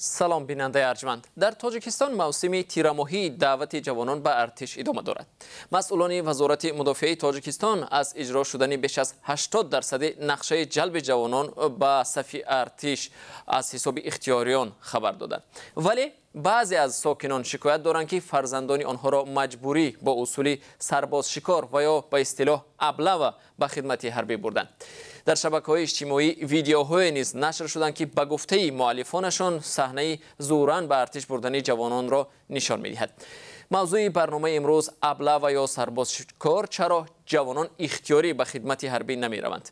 Салом, бинандаи арҷманд. Дар Тоҷикистон мавсими тирамоҳии даъвати ҷавонон ба артиш идома дорад. Масъулони Вазорати мудофиаи Тоҷикистон аз иҷро шудани беш аз 80% нақшаи ҷалби ҷавонон ба сафи артиш аз ҳисоби ихтиёриён хабар доданд. Вале баъзе аз сокинон шикоят доранд, ки фарзандони онҳоро маҷбурӣ бо усули сарбозшикор ва ё ба истилоҳ облава ба хидмати ҳарбӣ бурданд. Дар шабакаҳои иҷтимоӣ видеоҳое низ нашр шуданд, ки ба гуфтаи муаллифонашон саҳнаи зӯран ба артиш бурдани ҷавононро нишон медиҳад. Мавзӯи барномаи имрӯз: облава ё сарбозшикор, чаро ҷавонон ихтиёрӣ ба хидмати ҳарбӣ намераванд?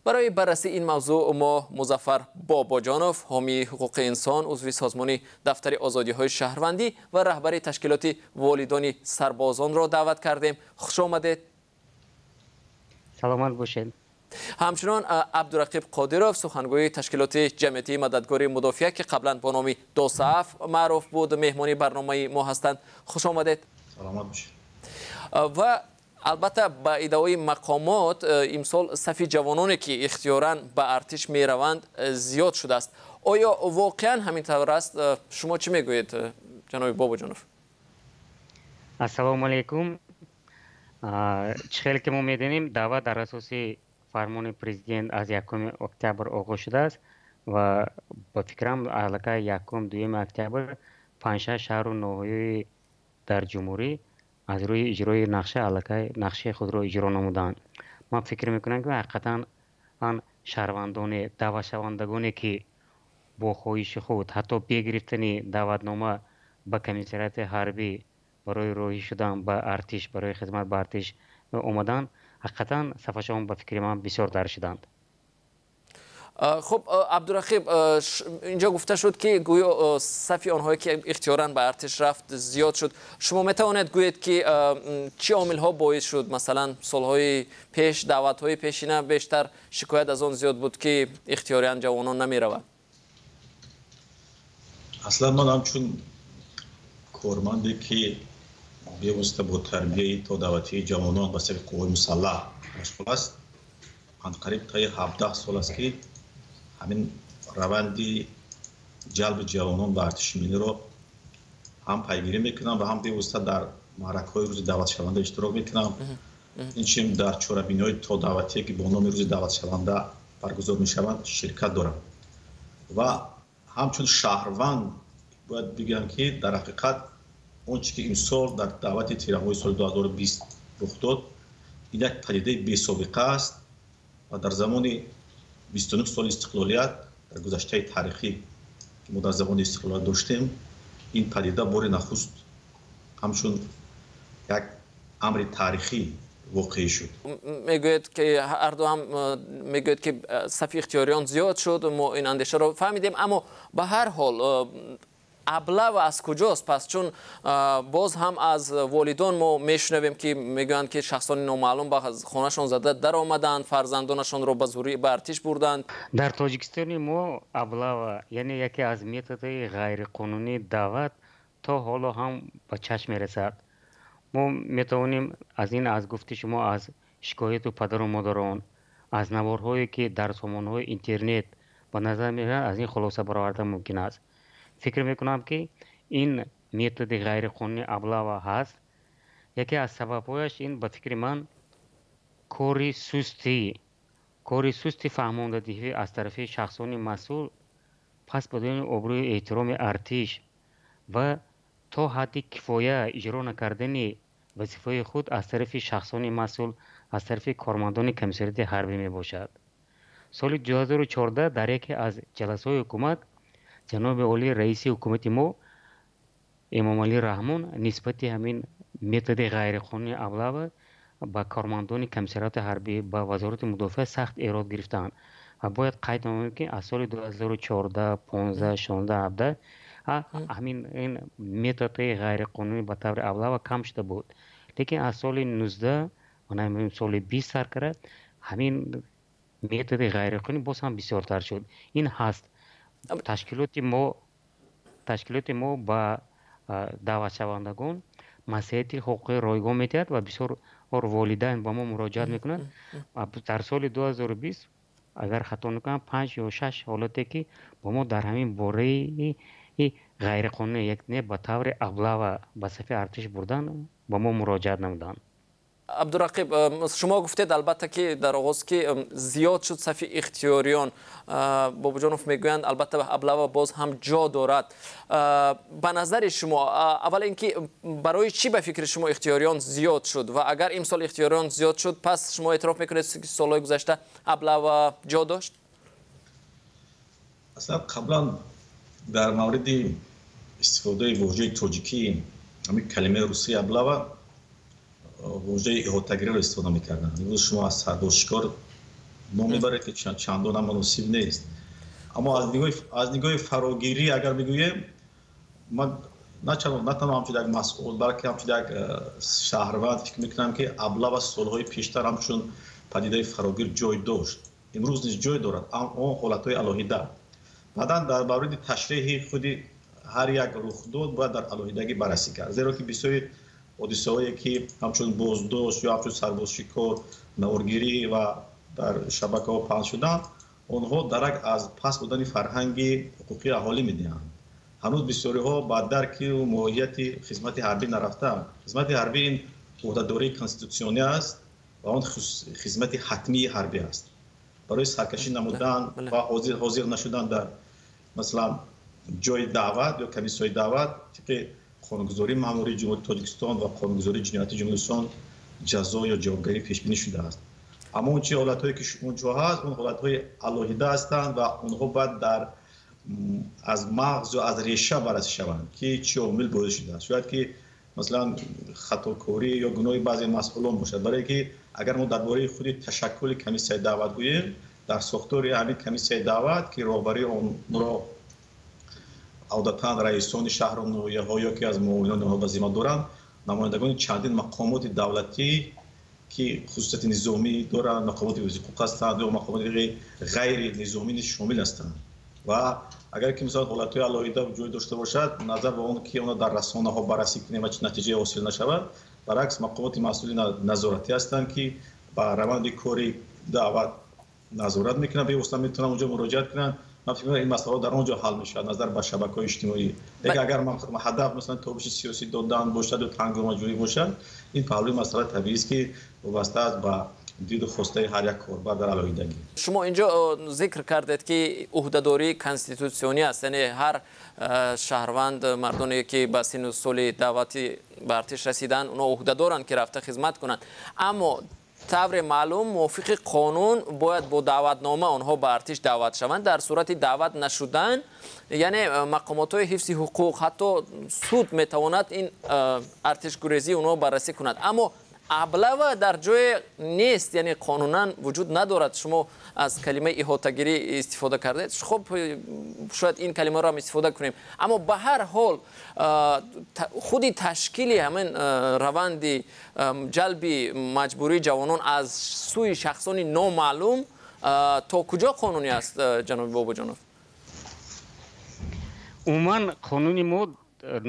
Барои баррасии ин мавзӯъ мо Музаффар Бобоҷонов, ҳомии ҳуқуқи инсон, узви созмони Дафтари озодиҳои шаҳрвандӣ ва раҳбари ташкилоти волидони сарбозонро даъват кардем. Хуш омадед. Саломат бошед. Ҳамчунон Абдурақиб Қодиров, сухангӯи ташкилоти ҷамъиятии Мададгори мудофиа, ки қаблан бо номи ДОСААФ маъруф буд, меҳмони барномаи мо ҳастанд. Хуш омадед. Саломат бошед. Ва албатта, ба иддаои мақомот, имсол сафи ҷавононе, ки ихтиёран ба артиш мераванд, зиёд шудааст. Оё воқеан ҳамин тавр аст? Шумо чӣ мегӯед, ҷаноби Бобоҷонов? Ассалому алайкум. Чӣ хеле ки мо медонем, даъват дар асоси фармони президент аз 1 октябр оғоз шудааст ва ба фикрам, аллакай 1, 2 октябр панҷшаш шаҳру ноҳияи дар ҷумҳурӣ аз рӯи иҷрои нақша аллакай нақшаи худро иҷро намуданд. Ман фикр мекунам, ки ҳақиқатан ан шаҳрвандоне, даъватшавандагоне, ки бо хоҳиши худ, ҳатто бе гирифтани даъватнома, ба комиссариати ҳарбӣ барои роҳӣ шудан ба артиш, барои хизмат ба артиш омаданд, ҳақиқатан сафашон, ба фикри ман, бисёртар шуданд. Хуб, Абдурақиб, инҷо гуфта шуд, ки гӯё сафи онҳое, ки ихтиёран ба артиш рафт, зиёд шуд. Шумо метавонед гӯед, ки чӣ омилҳо боис шуд? Масалан, солҳои пеш, даъватҳои пешина бештар шикоят аз он зиёд буд, ки ихтиёриан ҷавонон намераванд. Аслан ман ҳамчун корманде, ки бевосита бо тарбияи тодаъватии ҷавонон ба сафи қувваи мусаллаҳ машғул аст, анқариб таи 17 сол аст, ки ҳамин раванди ҷалби ҷавонон ба артиши миллиро ҳам пайгирӣ мекунам ва ҳам бевосита дар маъракаҳои рӯзи даъватшаванда иштирок мекунам, инчунин дар чорабиниҳои тодаъватие, ки бо номи рӯзи даъватшаванда баргузор мешаванд, ширкат дорам. Ва ҳамчун шаҳрванд бояд бигӯям, ки дар ҳақиқат он чи ки имсол дар даъвати тирамоҳи соли 2020 рух дод, ин як падидаи бесобиқа аст ва дар замони 29 соли истиқлолият, дар гузаштаи таърихӣ, ки мо дар замони истиқлолият доштем, ин падида бори нахуст ҳамчун як амри таърихӣ воқеӣ шуд. Мегӯяд, ки ҳарду ҳам мегӯяд, ки сафи ихтиёриён зиёд шуд. Мо ин андешаро фаҳмидем, аммо ба ҳар ҳол облава аз куҷост пас? Чун боз ҳам аз волидон мо мешунавем, ки мегӯянд, ки шахсони номаълум ба хонашон зада даромаданд, фарзандонашонро ба зӯрӣ ба артиш бурданд. Дар Тоҷикистони мо облава, яъне яке аз методҳои ғайриқонунии даъват, то ҳоло ҳам ба чашм мерасад. Мо метавонем аз ин, аз гуфти шумо, аз шикояту падару модарон, аз наворҳое, ки дар сомонаҳои интернет ба назар мерасад, аз ин хулоса баровардан мумкин аст. Фикр мекунам, ки ин методи ғайриқонунии облава ҳаст. Яке аз сабабҳояш ин, ба фикри ман, кори сусти фаҳмондадиҳӣ аз тарафи шахсони масъул, паст будани обрӯи эҳтироми артиш ва то ҳадди кифоя иҷро накардани вазифаи худ аз тарафи шахсони масъул, аз тарафи кормандони комиссариати ҳарбӣ мебошад. Соли 2014 дар яке аз ҷаласаҳои ҳукумат ҷаноби олӣ, раиси ҳукумати мо Эмомалӣ Раҳмон, нисбати ҳамин методи ғайриқонунии облава ба кормандони комиссариати ҳарбӣ, ба Вазорати мудофиа сахт эрод гирифтаанд. Ва бояд қайд намоем, ки аз соли 2014, 15, 16, 17 ҳамин ин методҳои ғайриқонунӣ ба таври облава кам шуда буд, лекин аз соли 19, соли 20 сар карда, ҳамин методи ғайриқонунӣ боз ҳам бисёртар шуд. Ин ҳаст. Ташкилоти мо ба даъватшавандагон маслиҳати ҳуқуқии ройгон медиҳад ва бисёр волидайн ба мо муроҷиат мекунанд. Дар соли 2020, агар хато накунам, панҷ ё шаш ҳолате, ки ба мо дар ҳамин бораи Ғайриқонунӣ, яъне ба таври облава ба сафи артиш бурдан ба мо муроҷиат намуданд. Абдурақиб, шумо гуфтед, албатта, ки дар оғоз ки зиёд шуд сафи ихтиёриён. Бобоҷонов мегӯянд, албатта, облава боз ҳам ҷо дорад. Ба назари шумо, аввал ин ки барои чӣ ба фикри шумо ихтиёриён зиёд шуд ва агар имсол ихтиёриён зиёд шуд, пас шумо эътироф мекунед, ки солҳои гузашта облава ҷо дошт? Аслан қаблан дар мавриди истифодаи вожаи тоҷикӣ, ҳамин калимаи русии облава, вожаи иҳотагириро истифода мекарданд. Имрӯз шумо аз сарбозшикор ном мебаред, ки чандон ҳам муносиб нест. Аммо аз нигоҳи фарогирӣ агар бигӯем, ман на танҳо ҳамчун як масъул, балки ҳамчун як шаҳрванд фикр мекунам, ки облава солҳои пештар ҳамчун падидаи фарогир ҷой дошт, имрӯз низ ҷой дорад, он ҳолатҳои алоҳида. Баъдан дар мавриди ташриҳи худи ҳар як рухдод бояд дар алоҳидагӣ баррасӣ кард, зеро ки бисёри ҳодисаҳое, ки ҳамчун боздошт ё ҳамчун сарбозшикор, наворгирӣ ва дар шабакаҳо паҳн шуданд, онҳо дарак аз паст будани фарҳанги ҳуқуқии аҳолӣ медиҳанд. Ҳанӯз бисёриҳо ба дарки моҳияти хизмати ҳарбӣ нарафтаанд. Хизмати ҳарбӣ ин ӯҳдадории конститутсионӣ аст ва он хизмати ҳатмии ҳарбӣ аст. Барои саркашӣ намудан ва ҳозир нашудан дар, масалан, ҷои даъват ё комиссияи даъват, тибқи қонунгузории маъмурии Ҷумҳурии Тоҷикистон ва қонунгузории ҷиноятии Ҷумҳуристон ҷазо ё ҷавобгарӣ пешбинӣ шудааст. Аммо он чи ҳолатҳое, ки он ҷо ҳаст, он ҳолатҳои алоҳида ҳастанд ва онҳо бояд дар аз мағз ё аз реша баррасӣ шаванд, ки чӣ омил боис шудааст. Шояд ки, масалан, хатокорӣ ё гуноҳи баъзе масъулон бошад, барое ки агар мо дар бораи худи ташаккули комиссияи даъват гӯем, дар сохтори ҳамин комиссияи даъват, ки роҳбарии онро одатан раисони шаҳру ноҳияҳо ё ки аз муовинони онҳо ба зимма доранд, намояндагони чандин мақомоти давлатӣ, ки хусусияти низомӣ доранд, мақомоти ҳуқуқ ҳастанд ё мақомоти ғайри низомӣ низ шомил ҳастанд. Ва агар ки, мисол, ҳолатҳои алоҳида ҷой дошта бошад, назар ба он ки онро дар расонаҳо баррасӣ кунем ва натиҷае ҳосил нашавад, баръакс, мақомоти масъули назоратӣ ҳастанд, ки ба раванди кори даъват назорат мекунанд, бевосита метавонанд онҷо муроҷиат кунанд. Ман фикр мекунам, ин масъалаҳо дар он ҷо ҳал мешавад, назар ба шабакаҳои иҷтимоӣ. Лекин агар ҳадаф, масалан, тобиши сиёсӣ додан бошад ё ҳангомаҷӯӣ бошад, ин паҳлӯи масъала табиист, ки вобаста аст ба диду хостаи ҳар як корбар дар алоҳидагӣ. Шумо инҷо зикр кардед, ки ӯҳдадории конститутсионӣ аст, яъне ҳар шаҳрванд, мардоне ки ба синну соли даъвати ба артиш расиданд, онҳо ӯҳда доранд, ки рафта хизмат кунанд. Аммо тавре маълум, мувофиқи қонун бояд бо даъватнома онҳо ба артиш даъват шаванд. Дар сурати даъват нашудан, яъне мақомотҳои ҳифзи ҳуқуқ, ҳатто суд метавонад ин артишгурезии онҳо баррасӣ кунад. Аммо облава дар ҷое нест, яъне қонунан вуҷуд надорад. Шумо аз калимаи иҳотагирӣ истифода кардед, хуб, шояд ин калимаро ҳам истифода кунем. Аммо ба ҳар ҳол худи ташкили ҳамин раванди ҷалби маҷбурии ҷавонон аз сӯи шахсони номаълум то куҷо қонунӣ аст, ҷаноби Бобоҷонов? Умуман, қонуни мо,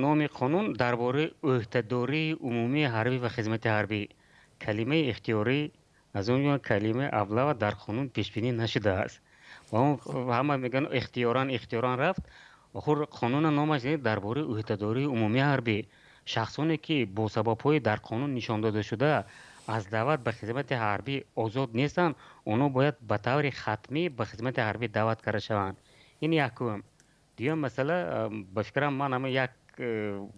номи қонун дар бораи ӯҳдадории умумии ҳарбӣ ва хизмати ҳарбӣ, калимаи ихтиёрӣ, аз он ҷумла калимаи облава дар қонун пешбинӣ нашудааст. Ва ҳама мегӯянд, ихтиёран, ихтиёран рафт. Охир қонуна номаш дар бораи ӯҳдадории умумии ҳарбӣ. Шахсоне, ки бо сабабҳои дар қонун нишон додашуда аз даъват ба хизмати ҳарбӣ озод нестанд, онҳо бояд ба таври ҳатмӣ ба хизмати ҳарбӣ даъват карда шаванд. Ин якум. Дуюм масъала, ба фикрам, ман ҳама як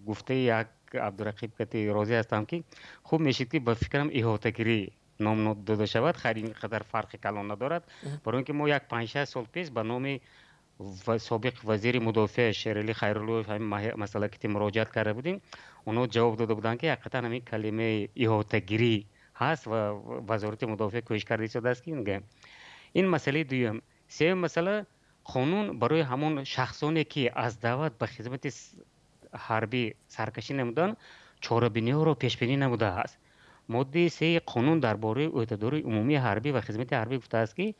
гуфтаи як Абдурақиб кати розӣ ҳастам, ки хуб мешид, ки ба фикрам иҳотагирӣ ном дода шавад. Хайр, ин қадар фарқи калон надорад, барои ин ки мо як 5-6 сол пеш ба номи собиқ вазири мудофиа Шерали Хайруллоев ҳамин масъала ки муроҷиат карда будем, онҳо ҷавоб дода буданд, ки ҳақиқатан ҳамин калимаи иҳотагирӣ ҳаст ва Вазорати мудофиа кӯшиш карда истодааст, ки ин масъалаи дуюм. Сеюм масъала, қонун барои ҳамон шахсоне, ки аз даъват ба хизмати ҳарбӣ саркашӣ намуданд, чорабиниҳоро пешбинӣ намудааст. Моддаи сеи қонун дар бораи ӯҳдадории умумии ҳарбӣ ва хизмати ҳарбӣ гуфтааст, ки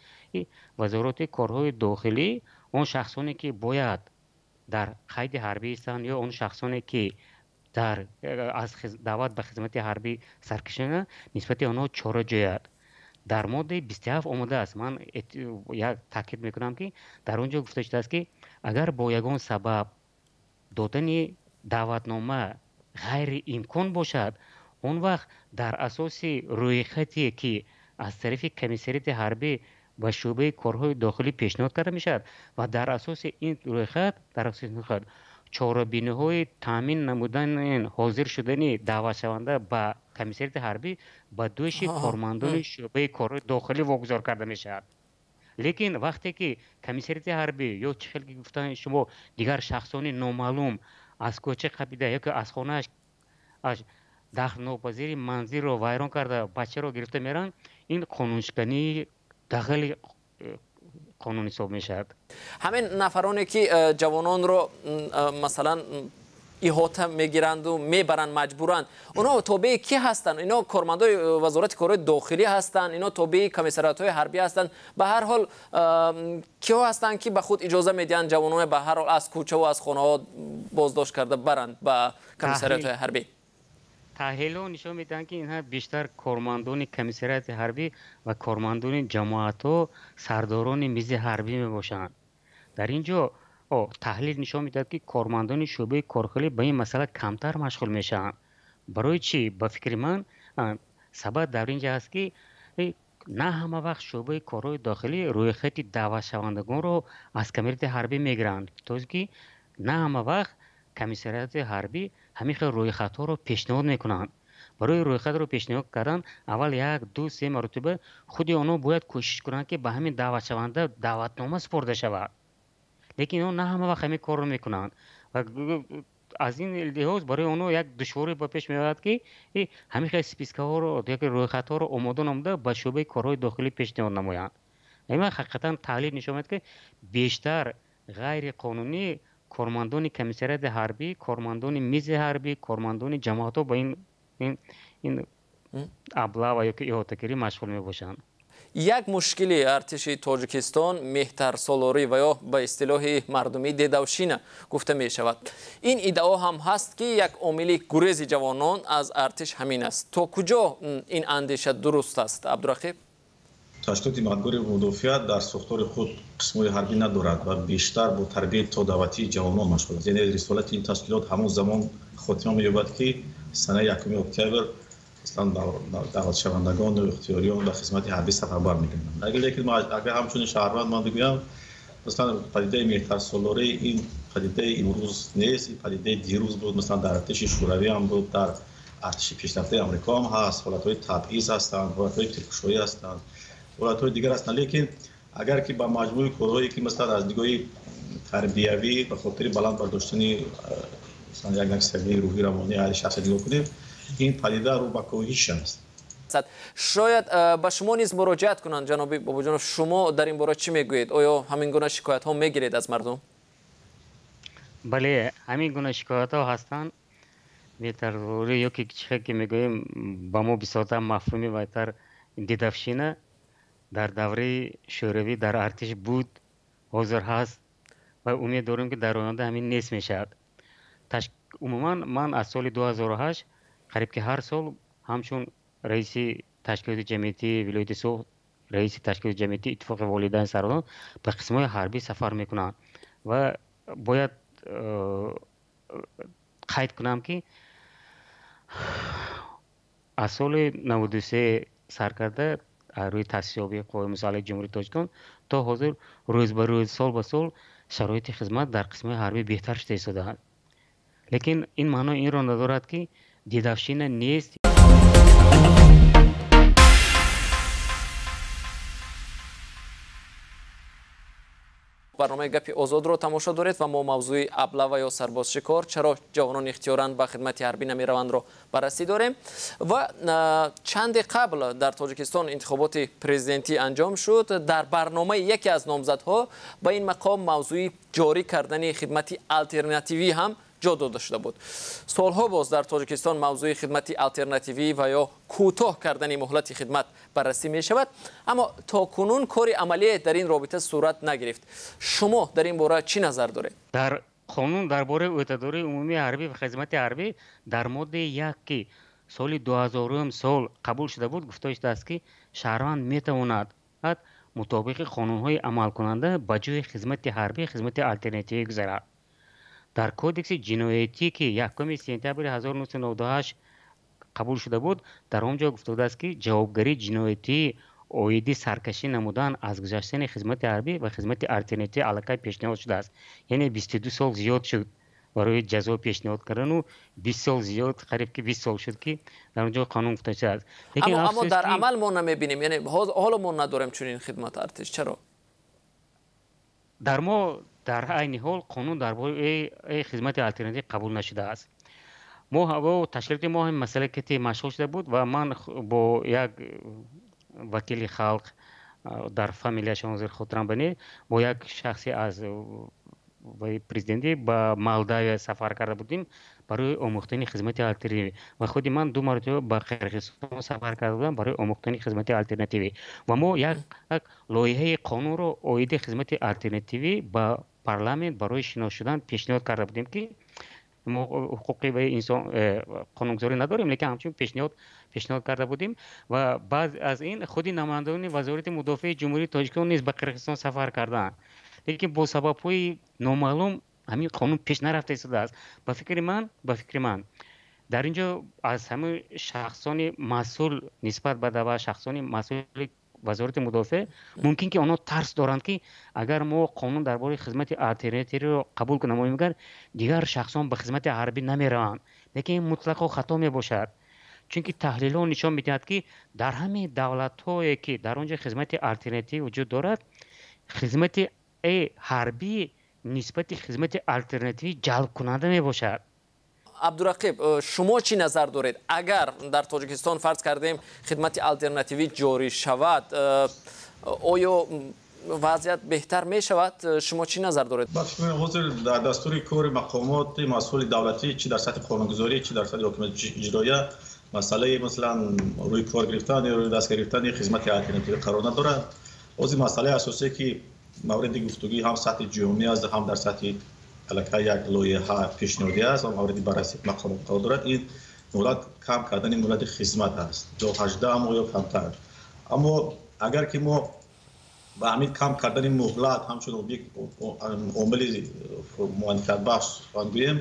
Вазорати корҳои дохилӣ он шахсоне, ки бояд дар қайди ҳарбӣ истанд ё он шахсоне, ки дар аз даъват ба хизмати ҳарбӣ саркашӣ, нисбати онҳо чора ҷӯяд. Дар моддаи 27 омадааст. Ман як таъкид мекунам, ки дар он ҷо гуфта шудааст, ки агар бо ягон сабаб додани даъватнома ғайриимкон бошад, он вақт дар асоси рӯйхате ки аз тарафи комиссариати ҳарбӣ ба шӯъбаи корҳои дохилӣ пешниҳод карда мешавад ва дар асоси ин рӯйхат дар асоси рӯйхат чорабиниҳои таъмин намудани ҳозир шудани даъватшаванда ба комиссариати ҳарбӣ ба дӯши кормандони шӯъбаи корҳои дохилӣ вогузор карда мешавад. Лекин вақте ки комиссариати ҳарбӣ ё чӣ хел ки гуфтани шумо дигар шахсони номаълум аз кӯча қапида ё ки аз хонааш дахлнопазири манзилро вайрон карда бачаро гирифта мераванд, ин қонуншикании дағали қонун ҳисоб мешавад. Ҳамин нафароне ки ҷавононро масалан иҳота мегиранду мебаранд маҷбуранд, онҳо тобеи кӣ ҳастанд? Ино кормандои вазорати корҳои дохилӣ ҳастанд, ино тобеи комиссариатҳои ҳарбӣ ҳастанд. Ба ҳар ҳол киҳо ҳастанд ки ба худ иҷоза медиҳанд ҷавононе ба ҳар ҳол аз кӯчаву аз хонаҳо боздошт карда баранд ба комиссариатҳои ҳарбӣ? Таҳлилҳо нишон медиҳанд, ки инҳа бештар кормандони комиссариати ҳарбӣ ва кормандони ҷамоатҳо, сардорони мизи ҳарбӣ мебошанд. Дар ин ҷо таҳлил нишон медиҳад, ки кормандони шӯъбаи корхолӣ ба ин масъала камтар машғул мешаванд. Барои чӣ? Ба фикри ман сабаб дар ин ҷо аст, ки на ҳама вақт шӯъбаи корҳои дохилӣ рӯйхати даъватшавандагонро аз комиссариати ҳарбӣ мегиранд, то ки на ҳама вақт комиссариати ҳарбӣ ҳамин хел рӯйхатҳоро пешниҳод мекунанд. Барои рӯйхатро пешниҳод кардан аввал 1, 2, 3 маротиба худи онҳо бояд кӯшиш кунанд, ки ба ҳамин даъватшаванда даъватнома супорда шавад. Лекин онҳо на ҳама вақт ҳамин корро мекунанд ва аз ин лиҳоз барои онҳо як душворӣ ба пеш меояд, ки ҳамин хел спискаҳоро ё рӯйхатҳоро омода намуда ба шӯъбаи корҳои дохилӣ пешниҳод намоянд. Ин ҳақиқатан таҳлил нишон медиҳад, ки бештар ғайриқонунӣ кормандони комиссариати ҳарбӣ, кормандони мизи ҳарбӣ, кормандони ҷамоатҳо ба ин аблава ё ки иҳотагирӣ машғул мебошанд. Як мушкили артиши Тоҷикистон меҳтарсолорӣ ва ё ба истилоҳи мардумӣ дедовщина гуфта мешавад. Ин иддао ҳам ҳаст, ки як омили гурези ҷавонон аз артиш ҳамин аст. То куҷо ин андеша дуруст аст, Абдурақиб? Ташкилоти мадгори мудофиа дар сохтори худ қисмҳои ҳарбӣ надорад ва бештар бо тарбияи тодаъватии ҷавонон машғул аст. Яъне рисолати ин ташкилот ҳамон замон хотима меёбад, ки санаи 1 октябр масалан даъватшавандагону ихтиёриён ба хизмати ҳарбӣ сафарбар мекунанд. Лекин агар ҳамчунин шаҳрванд ман бигӯям, масалан падидаи меҳтарсолорӣ ин падидаи имрӯз нест, ин падидаи дирӯз буд. Масалан дар артиши Шӯравӣ ҳам буд, дар артиши пешрафтаи Амрико ҳам ҳаст, ҳолатҳои табъиз ҳастанд, ҳолатҳои тиркушоӣ ҳастанд, ҳолатҳои дигар ҳастанд. Лекин агар ки ба маҷмӯи корҳое ки масалан аз нигоҳи тарбиявӣ ба хотири баланд бардоштани масалан як савияи рӯҳӣ равонии аҳли шахс нигоҳ кунем, ин падида рӯ ба коҳиш аст. Шояд ба шумо низ муроҷиат кунанд, ҷаноби Бобоҷонов. Шумо дар ин бора чӣ мегӯед? Оё ҳамин гуна шикоятҳо мегиред аз мардум? Бале, ҳамин гуна шикоятҳо ҳастанд. Меҳтарсолорӣ ё ки чӣ хел ки мегӯем, ба мо бисёртар мафҳуми вайтар дедовщина дар давраи шӯравӣ дар артиш буд, ҳозир ҳаст ва умед дорем, ки дар оянда ҳамин нест мешавад. Умуман ман аз соли 2008 қариб ки ҳар сол ҳамчун раиси ташкилоти ҷамъиятии вилояти Суғд, раиси ташкилоти ҷамъиятии иттифоқи волидайни сарбозон ба қисмҳои ҳарбӣ сафар мекунам ва бояд қайд кунам, ки аз соли 93 сар карда рӯи таъсисёбии Қувваҳои мусаллаҳи Ҷумҳурии Тоҷикистон то ҳозир рӯз ба рӯз, сол ба сол шароити хизмат дар қисмҳои ҳарбӣ беҳтар шуда истодааст. Лекин ин маънои инро надорад, ки дедовщина нест. Барномаи гапи озодро тамошо доред ва мо мавзӯи аблава ё сарбозшикор, чаро ҷавонон ихтиёран ба хидмати ҳарбӣ намеравандро баррасӣ дорем. Ва чанде қабл дар Тоҷикистон интихоботи президентӣ анҷом шуд. Дар барномаи яке аз номзадҳо ба ин мақом мавзӯи ҷорӣ кардани хидмати алтернативӣ ҳам ҷо дода шуда буд. Солҳо боз дар Тоҷикистон мавзӯи хидмати алтернативӣ ва ё кӯтоҳ кардани муҳлати хидмат баррасӣ мешавад, аммо то кунун кори амалие дар ин робита сурат нагирифт. Шумо дар ин бора чӣ назар доред? Дар қонун дар бораи ӯҳдадории умумии ҳарбӣ ва хизмати ҳарбӣ дар моддаи 1, ки соли 2000 сол қабул шуда буд, гуфта шудааст, ки шаҳрванд метавонад мутобиқи қонунҳои амалкунанда ба ҷои хизмати ҳарбӣ хизмати алтернативӣ гузарад. Дар Кодекси ҷиноятӣ, ки 1 сентябри 1998 қабул шуда буд, дар он ҷо гуфта будааст, ки ҷавобгарии ҷиноятӣ оиди саркашӣ намудан аз гузаштани хизмати ҳарбӣ ва хизмати алтернативӣ аллакай пешниҳод шудааст. Яъне 22 сол зиёд шуд барои ҷазо пешниҳод кардану 20 сол зиёд, қариб ки 20 сол шуд, ки дар он ҷо қонун гуфта шудааст. Аммо дар амал мо намебинем, яъне ҳоло мо надорем чунин хидмати артиш. Чаро? Дар мо дар айни ҳол қонун дар бораи хизмати алтернативӣ қабул нашудааст. Мо ташкилоти мо ҳам масъала ки машғул шуда буд ва ман бо як вакили халқ, дар фамилияшон ҳозир хотирам бане, бо як шахсе аз президентӣ ба Молдавия сафар карда будем барои омӯхтани хизмати алтернативӣ ва худи ман ду маротиба ба Қирғизистон сафар карда будам барои омӯхтани хизмати алтернативӣ ва мо як лоиҳаи қонунро оиди хизмати алтернативӣ ба парламент барои шинос шудан пешниҳод карда будем, ки мо ҳуқуқи ва инсон қонунгузорӣ надорем, лекин ҳамчун пешниҳод карда будем. Ва баъд аз ин худи намояндагони Вазорати мудофиаи Ҷумҳурии Тоҷикистон низ ба Қирғизистон сафар карданд, лекин бо сабабҳои номаълум ҳамин қонун пеш нарафта истодааст. Ба фикри ман дар ин ҷо аз ҳамин шахсони масъул нисбат ба даъва, шахсони масъули Вазорати мудофиа, мумкин ки онҳо тарс доранд, ки агар мо қонун дар бораи хизмати алтернативиро қабул намоем, дигар шахсон ба хизмати ҳарбӣ намераванд. Лекин ин мутлақо хато мебошад, чунки таҳлилҳо нишон медиҳад, ки дар ҳамаи давлатҳое, ки дар он ҷо хизмати алтернативӣ вуҷуд дорад, хизмати ҳарбӣ нисбати хизмати алтернативӣ ҷалбкунанда мебошад. Абдурақиб, шумо чӣ назар доред? Агар дар Тоҷикистон, фарз кардем, хидмати алтернативӣ ҷорӣ шавад, оё вазъият беҳтар мешавад? Шумо чӣ назар доред? Ба фикр, ҳозир дар дастури кори мақомоти масъули давлатӣ, чӣ дар сатҳи қонунгузорӣ, чӣ дар сатҳи ҳокимияти иҷроия, масъалаи, масалан, рӯи кор гирифтан ё рӯи даст гирифтани хизмати алтернативӣ қарор надорад. Ҳозир масъалаи асосие, ки мавриди гуфтугӯи ҳам сатҳи ҷомеа аст, ҳам дар сатҳи аллакай як лоиҳа пешниҳодӣ аст ва мавриди баррасӣ мақомот қарор дорад, ин муҳлат, кам кардани муҳлати хизмат аст ё 18 моҳ ё камтар. Аммо агар ки мо ба ҳамин кам кардани муҳлат ҳамчун омили муанфиатбахш сухан гӯем,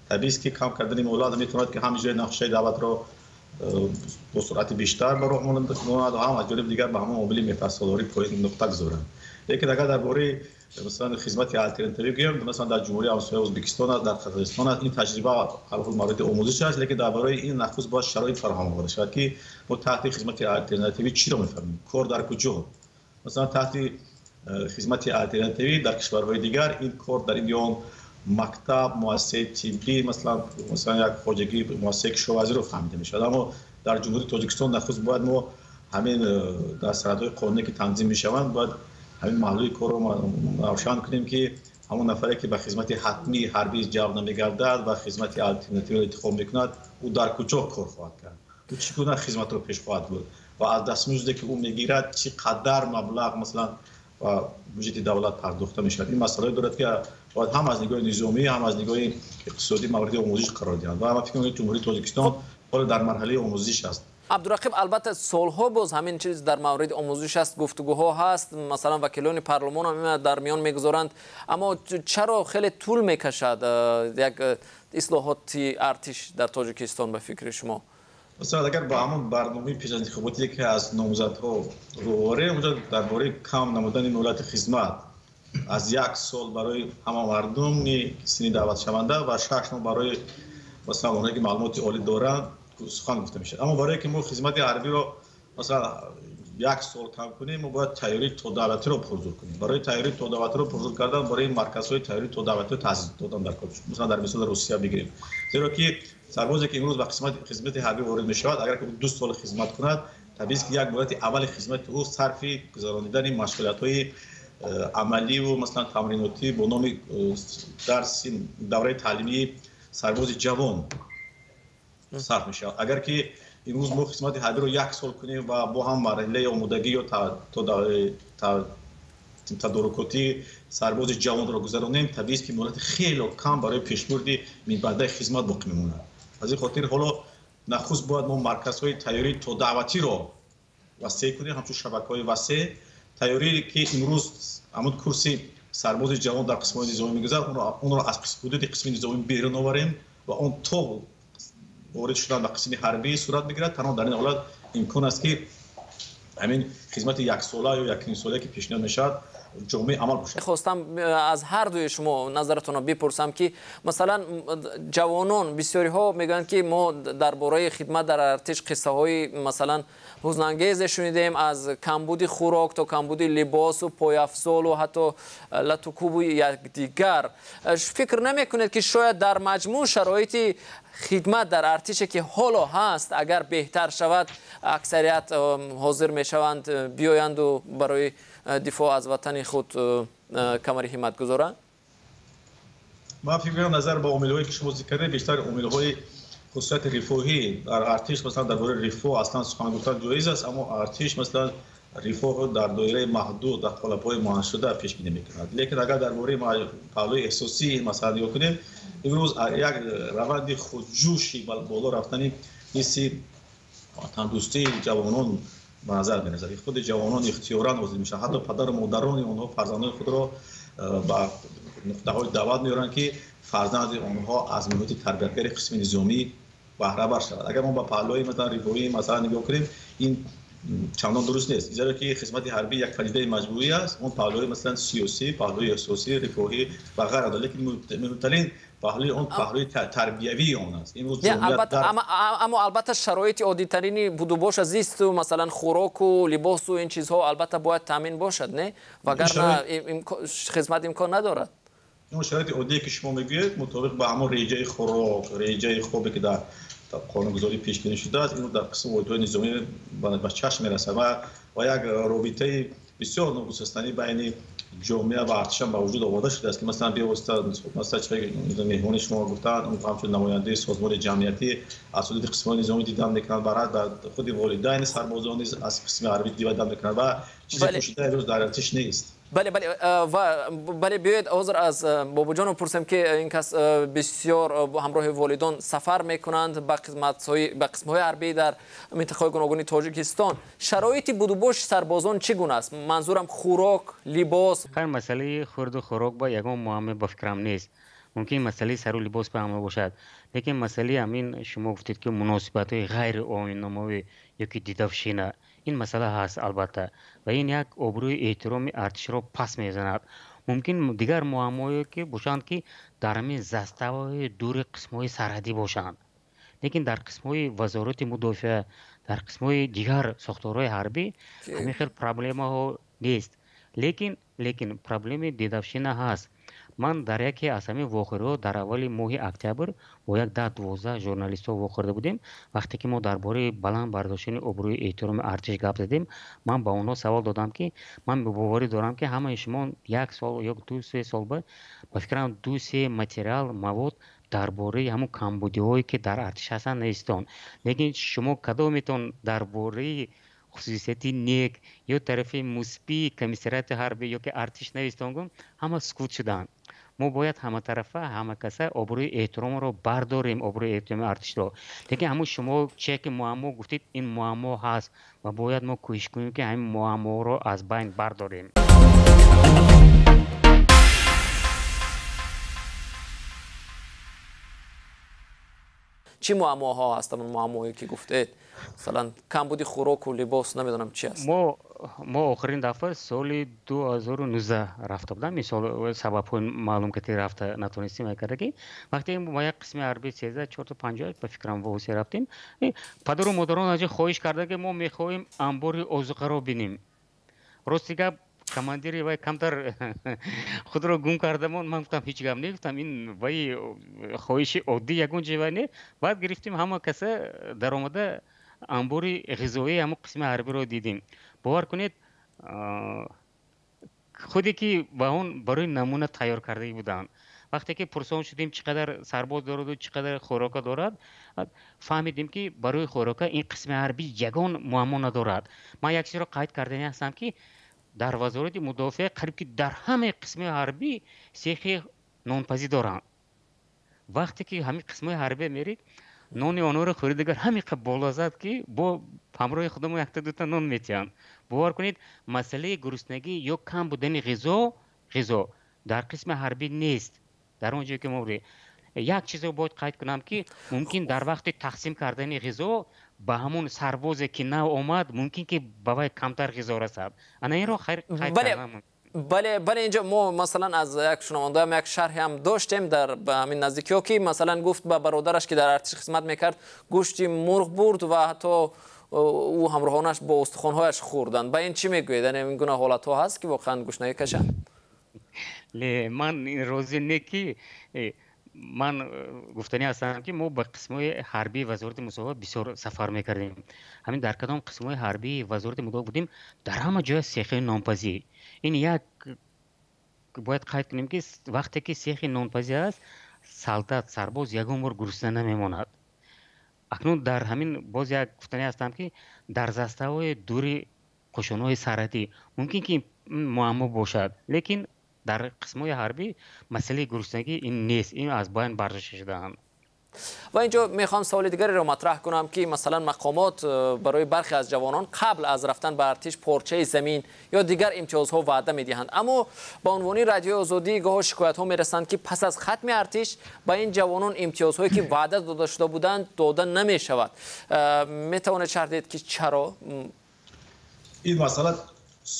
табиист, ки кам кардани муҳлат метавонад, ки ҳам иҷрои нақшаи давлатро бо суръати бештар ба роҳ монад, ҳам аз ҷониби дигар ба ҳамон омили меҳнатсолорӣ поин нуқта гузоранд. Лекин агар дар бораи, масалан, хизмати алтернативӣ гӯем, масалан, дар Ҷумҳурии ҳамсоя Ӯзбекистон аст, дар Қазоқистон аст, ин таҷриба ҳарҳол мавриди омӯзиш аст. Лекин дар бораи ин нахуст бояд шароит фароҳам оварда шавад, ки мо таҳти хизмати алтернативӣ чиро мефаҳмем, кор дар куҷо. Масалан, таҳти хизмати алтернативӣ дар кишварҳои дигар ин кор дар ин ё мактаб, муассисаи тиббӣ, масалан, як хоҷагӣ, муассисаи кишоварзиро фаҳмида мешавад. Аммо дар Ҷумҳурии Тоҷикистон нахуст бояд мо ҳамин дар санадҳои қонуние, ки танзим мешаванд, бояд ҳамин маҳлуи корро равшан кунем, ки ҳамон нафаре, ки ба хизмати ҳатмии ҳарбӣ ҷалб намегардад ва хизмати алтернативиро интихоб мекунад, ӯ дар куҷо кор хоҳад кард, ӯ чӣ гуна хизматро пеш хоҳад бурд ва аз дастмузде, ки ӯ мегирад, чӣ қадар маблағ, масалан, ба буҷети давлат пардохта мешавад. Ин масъалае дорад, ки бояд ҳам аз нигоҳи низомӣ, ҳам аз нигоҳи иқтисодӣ мавриди омӯзиш қарор диҳанд ва ман фикр мекунам, Ҷумҳурии Тоҷикистон ҳоло дар марҳалаи омӯзиш аст. Абдурақиб, албатта, солҳо боз ҳамин чиз дар мавриди омӯзиш аст, гуфтугӯҳо ҳаст, масалан, вакилони парлумон ҳам дар миён мегузоранд. Аммо чаро хеле тӯл мекашад як ислоҳоти артиш дар Тоҷикистон, ба фикри шумо? Масалан, агар ба ҳамон барномаи пешазинтихоботие, ки аз номзадҳо рӯ орем, онҷо дар бораи кам намудани муҳлати хизмат аз як сол барои ҳама мардуми синни даъватшаванда ва 6 моҳ барои, масалан, онҳое, ки маълумоти олӣ доранд, сухан гуфта мешавад. Аммо барое ки мо хизмати ҳарбиро, масалан, як сол кам кунем, мо бояд тайёрии тодаъватиро пурзур кунем. Барои тайёрии тодаъватиро пурзур кардан, барои марказҳои тайёрии тодаъватиро таъсис додан дар кор, масалан, дар мисоли Русия бигирем, зеро ки сарбозе, ки имрӯз ба хизмати ҳарбӣ ворид мешавад, агар ки 2 сол хизмат кунад, табиист, ки як муддати аввали хизмати ӯ сарфи гузаронидани машғулиятҳои амаливу, масалан, тамринотӣ бо номи дарси давраи таълимии сарбози ҷавон сарф мешавад. Агар ки имрӯз мо хизмати ҳарбиро як сол кунем ва бо ҳам марҳилаи омодагӣ ё тадорукотии сарбози ҷавонро гузаронем, табиист, ки муҳлати хело кам барои пешбурди минбаъдаи хизмат боқӣ мемонад. Аз ин хотир ҳоло нахуст бояд мо марказҳои тайёрии тодаъватиро васеъ кунем, ҳамчун шабакаҳои васеъ тайёрӣ, ки имрӯз ҳамон курси сарбози ҷавон дар қисмҳои низомӣ мегузарад, онро аз ҳудуди қисми низомӣ берун оварем ва он то ворид шудан ба қисми ҳарбӣ сурат мегирад. Танҳо дар ин ҳолат имкон аст, ки ҳамин хизмати яксола ё якнимсола, ки пешниҳод мешавад, ҷомеъи амал бошад. Хостам аз ҳар дуи шумо назаратонро бипурсам, ки масалан ҷавонон бисёриҳо мегӯянд, ки мо дар бораи хидмат дар артиш қиссаҳои масалан ҳузнангезе шунидем, аз камбуди хӯрок то камбуди либосу пойафзолу ҳатто латукубу якдигар. Фикр намекунед, ки шояд дар маҷмӯъ шароити хидмат дар артише, ки ҳоло ҳаст, агар беҳтар шавад, аксарият ҳозир мешаванд биёянду барои дифоъ аз ватани худ камари ҳиммат гузоранд? Ман фикр мекунам, назар ба омилҳое, ки шумо зикр кардед, бештар омилҳои хусусияти рифоҳӣ дар артиш, масалан дар бораи рифоҳ аслан сухан гуфтан ҷоиз аст, аммо артиш масалан рифоҳро дар доираи маҳдуд, дар қолабҳои муайяншуда пешбинӣ мекунад. Лекин агар дар бораи паҳлӯи эҳсосии ин масъала нигоҳ кунем, имрӯз як раванди худҷӯши боло рафтани ҳисси ватандӯстии ҷавонон ба назар мерасад. Худи ҷавонон ихтиёран ҳозир мешаванд, ҳатто падару модарони онҳо фарзандони худро ба нуқтаҳои даъват меоранд, ки фарзанди онҳо аз муҳити тарбиятгари қисми низомӣ баҳрабар шавад. Агар мо ба паҳлӯи масалан рифоҳии масъала нигоҳ кунем, ин чандон дуруст нест, зеро ки хизмати ҳарбӣ як падидаи маҷбурӣ аст. Он паҳлӯи масалан сиёсӣ, паҳлӯи эҳсосӣ, рифоҳӣ ва ғайра дорад, лекин муҳимтарин паҳлӯи он паҳлӯи тарбиявии он аст. Аммо албатта шароити оддитарини будубоша, зисту масалан хӯроку либосу ин чизҳо албатта бояд таъмин бошад, не? Вагарна хизмат имкон надорад. Он шароити оддие, ки шумо мегӯед, мутобиқ ба ҳамон реҷаи хӯрок, реҷаи хобе, ки дар қонунгузорӣ пешбинӣ шудааст, ин дар қисми воҳидҳои низомӣ ба чашм мерасад ва як робитаи бисёр ногусастанӣ байни ҷомеа ва артишам ба вуҷуд оварда шудааст, ки масалан бевосита, масалан меҳмони шумо гуфтанд, ҳамчун намояндаи созмони ҷамъиятӣ аз ҳудуди қисмҳои низомӣ дидан мекунанд, баръакс дар худи волидайни сарбозон низ аз қисми ҳарбӣ дидан мекунанд ва чизе пӯшида имрӯз дар артиш нест. Бале, бале, ва бале, биёед ҳозир аз Бобоҷонов пурсем, ки ин кас бисёр ҳамроҳи волидон сафар мекунанд ба қисмҳои ҳарбӣ дар минтақаҳои гуногуни Тоҷикистон. Шароити будубоши сарбозон чӣ гуна аст? Манзурам хӯрок, либос. Ҳар масъалаи хӯрду хӯрок ба ягон муаммо ба фикрам нест. Мумкин масъалаи сару либос ба ҳама бошад, лекин масъалаи ҳамин шумо гуфтед, ки муносибатҳои ғайриоинномавӣ ё ки дидавшина, ин масъала ҳаст албатта, ва ин як обрӯи эҳтироми артишро пас мезанад. Мумкин дигар муаммоҳое ки бошанд, ки дар ҳамин заставаҳои дури қисмҳои сарҳадӣ бошанд, лекин дар қисмҳои вазорати мудофиа, дар қисмҳои дигар сохторҳои ҳарбӣ ҳамин хел проблемаҳо нест. Лекин проблеми дедовщина ҳаст. Ман дар яке аз ҳамин вохӯриҳо дар аввали моҳи октябр бо як 10-12 журналистҳо вохӯрда будем. Вақте ки мо дар бораи баланд бардоштани обрӯи эҳтироми артиш гап задем, ман ба онҳо савол додам, ки ман боварӣ дорам, ки ҳамаи шумо як сол ё 2-3 сол ба фикрам 2-3 материал мавод дар бораи ҳамон камбудиҳое, ки дар артиш ҳастанд, навистон. Лекин шумо кадометон дар бораи хусусияти нек ё тарафи мусбии комиссариати ҳарбӣ ё ки артиш навистон? Гум, ҳама сукут шуданд. Мо бояд ҳаматарафа, ҳамакаса обрӯи эҳтиромро бардорем, обрӯи эҳтироми артишро. Лекин ҳамун шумо че ки муаммо гуфтед, ин муаммо ҳаст ва бояд мо кӯшиш кунем, ки ҳамин муамморо аз байн бардорем. Чӣ муаммоҳо ҳастанд, муаммоҳое, ки гуфтед? Масалан камбуди хӯроку либос, намедонам чи аст. Мо охирин дафъа соли 2019 рафта будам. Мисол, сабабҳои маълум ки рафта натонистем кардаги. Вақте мо як қисми ҳарбии 13-450 ба фикрам восе рафтем, падару модарон аз хоҳиш карда, ки мо мехоҳем амбори озуқаро бинем. Рости гап, командири вай камтар худро гум кардамон. Ман гуфтам, ҳеҷ гап не, гуфтам, ин вай хоҳиши оддӣ, ягон ҷой вай не. Баъд гирифтем, ҳама каса даромада амбори ғизоии ҳамон қисми ҳарбиро дидем. Бовар кунед, худе ки ба он барои намуна тайёр кардагӣ буданд. Вақте ки пурсон шудем, чӣ қадар сарбоз дораду чӣ қадар хӯрока дорад, фаҳмидем, ки барои хӯрока ин қисми ҳарбӣ ягон муаммо надорад. Ман як чизро қайд кардани ҳастам, ки дар вазорати мудофиа қариб ки дар ҳамаи қисми ҳарбӣ сехи нонпазӣ доранд. Вақте ки ҳамин қисмҳои ҳарбӣ мерид, нони онҳоро хӯрид, дигар ҳамин қадр болаззат, ки бо ҳамроҳи худамон якта дута нон метиҳанд. Бовар кунед, масъалаи гуруснагӣ ё кам будани ғизо Дар қисми ҳарбӣ нест. Дар он ҷое ки мо будем, як чизро бояд қайд кунам, ки мумкин дар вақти тақсим кардани ғизо ба ҳамон сарбозе ки нав омад, мумкин ки ба вай камтар ғизо расад. Ана инро қайд кардам. Бале, бале, инҷо мо масалан аз як шунавандаам як шарҳе ҳам доштем дар ҳамин наздикиҳо, ки масалан гуфт, ба бародараш, ки дар артиш хизмат мекард, гӯшти мурғ бурд ва ҳатто ӯ ҳамроҳонаш бо устухонҳояш хӯрданд. Ба ин чӣ мегӯед? Яъне ин гуна ҳолатҳо ҳаст, ки воқеан гушнагӣ кашанд? Ле, ман розӣ не, ки ман гуфтанӣ ҳастам, ки мо ба қисмҳои ҳарбии Вазорати мудофиа бисёр сафар мекардем. Ҳамин дар кадом қисмҳои ҳарбии Вазорати мудофиа будем, дар ҳама ҷоя сехи нонпазӣ. Ин як бояд қайд кунем, ки вақте ки сехи нонпазӣ аст, солдат, сарбоз ягон бор гурусна намемонад. Акнун дар ҳамин боз як гуфтанӣ ҳастам, ки дар заставаҳои дури қӯшунҳои сарҳадӣ мумкин ки муаммо бошад, лекин дар қисмҳои ҳарбӣ масъалаи гуруснагӣ ин нест, ин аз байн бардошта шудаанд. Ва инҷо мехоҳам саволи дигареро матраҳ кунам, ки масалан мақомот барои бархе аз ҷавонон қабл аз рафтан ба артиш порчаи замин ё дигар имтиёзҳо ваъда медиҳанд, аммо ба унвони Радиои Озодӣ гоҳо шикоятҳо мерасанд, ки пас аз хатми артиш ба ин ҷавонон имтиёзҳое, ки ваъда дода шуда буданд, дода намешавад. Метавонед шарҳ диҳед, ки чаро? Ин масъала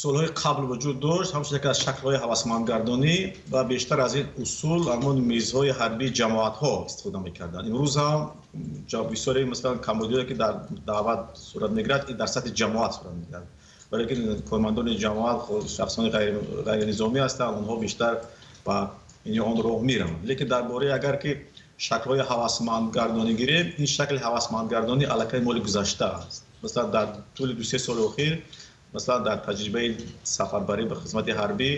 солҳои қабл вуҷуд дошт, ҳамчун яке аз шаклҳои ҳавасмандгардонӣ, ва бештар аз ин усул ҳамон мизҳои ҳарбии ҷамоатҳо истифода мекарданд. Имрӯз ҳам бисёре, масалан, камбудиҳое, ки дар даъват сурат мегирад, ин дар сатҳи ҷамоат сурат мегирад, барои ки кормандони ҷамоат шахсони ғайринизомӣ ҳастанд, онҳо бештар ба ин он роҳ мераванд. Лекин дар бораи агар ки шаклҳои ҳавасмандгардонӣ гирем, ин шакли ҳавасмандгардонӣ аллакай моли гузашта аст. Масалан, дар тӯли 2-3 соли охир, масалан, дар таҷрибаи сафарбарӣ ба хизмати ҳарбӣ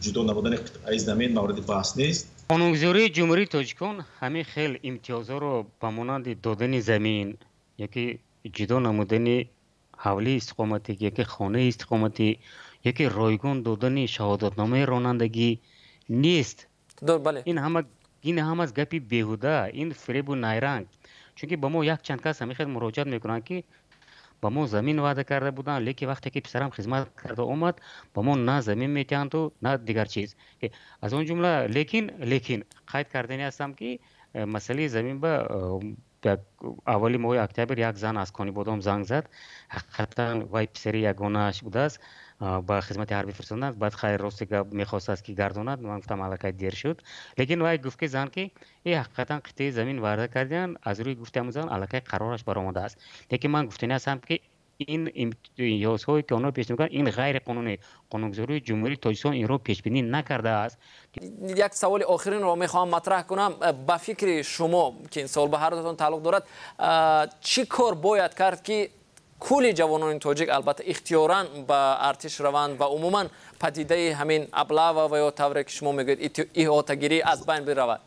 ҷудо намудани қитъаи замин мавриди баҳс нест. Қонунгузории Ҷумҳурии Тоҷикистон ҳамин хел имтиёзҳоро ба монанди додани замин ёки ҷудо намудани ҳавлии истиқоматӣ ёки хонаи истиқоматӣ ёки ройгон додани шаҳодатномаи ронандагӣ нест. Ин ҳама гапи беҳуда, ин фиребу найранг, чунки ба мо якчанд кас ҳамин хел муроҷиат мекунанд, ки ба мо замин ваъда карда буданд, лекин вақте ки писарам хизмат карда омад, ба мо на замин метиҳанду, на дигар чиз. Аз он ҷумла, лекин қайд кардани ҳастам, ки масъалаи замин ба аввали моҳи октябр як зан аз Конибодом занг зад. Ҳақиқатан вай писари ягонааш будааст, ба хизмати ҳарбӣ фиристоданд. Баъд, хайр, рости гап, мехостааст, ки гардонад. Ман гуфтам, аллакай дер шуд. Лекин вай гуфт, ки зан, ки ҳақиқатан қитъаи замин ваъда кардианд. Аз рӯи гуфти ҳамон зан аллакай қарораш баромадааст. Лекин ман гуфтанӣ ҳастам, ки ин имтиёзҳое, ки онҳо пешниҳод мекунанд, ин ғайриқонунӣ. Қонунгузории Ҷумҳурии Тоҷикистон инро пешбинӣ накардааст. Як саволи охиринро мехоҳам матраҳ кунам. Ба фикри шумо, ки ин савол ба ҳар дутон тааллуқ дорад, чӣ кор бояд кард, ки кулли ҷавонони тоҷик, албатта, ихтиёран ба артиш раванд ва умуман падидаи ҳамин облава ва ё тавре ки шумо мегӯед, иҳотагирӣ аз байн биравад?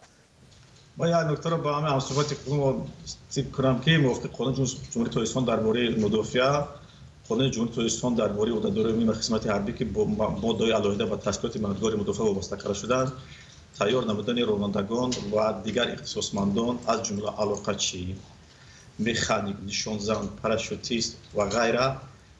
Ман як нуктаро ба ҳамаи ҳамсуҳбати худам зикр кунам, ки мувофиқи Қонуни Ҷумҳурии Тоҷикистон дар бораи мудофиа, Қонуни Ҷумҳурии Тоҷикистон дар бораи ӯҳдадории умумӣ ва хизмати ҳарбӣ, ки бо моддаҳои алоҳида ба ташкилоти мададгори мудофиа вобаста карда шудаанд, тайёр намудани ронандагон ва дигар ихтисосмандон, аз ҷумла алоқачӣ, механик, нишонзан, парашютист ва ғайра,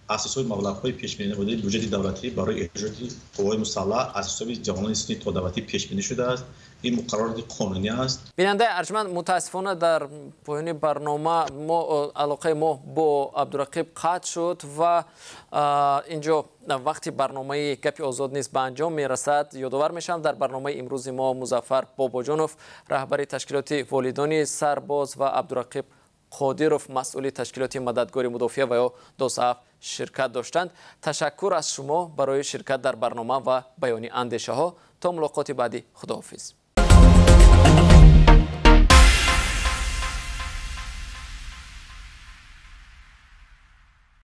аз ҳисоби маблағҳои пешбининамудаи бюҷети давлатӣ барои эҳтиёҷоти қувваҳои мусаллаҳ аз ҳисоби ҷавонони синни тодаватӣ пешбинӣ шудааст. Ин муқаррароти қонунӣ аст. Бинандаи арҷманд, мутаассифона, дар поёни барнома мо алоқаи мо бо Абдурақиб қатъ шуд ва инҷо вақти барномаи «Гапи озод» низ ба анҷом мерасад. Ёдовар мешавам, дар барномаи имрӯзи мо Музаффар Бобоҷонов, раҳбари ташкилоти волидони сарбоз, ва Абдурақиб Қодиров, масъули ташкилоти мададгори мудофиа ва ё ДОСААФ, ширкат доштанд. Ташаккур аз шумо барои ширкат дар барнома ва баёни андешаҳо. То мулоқоти баъдӣ, худоҳофиз.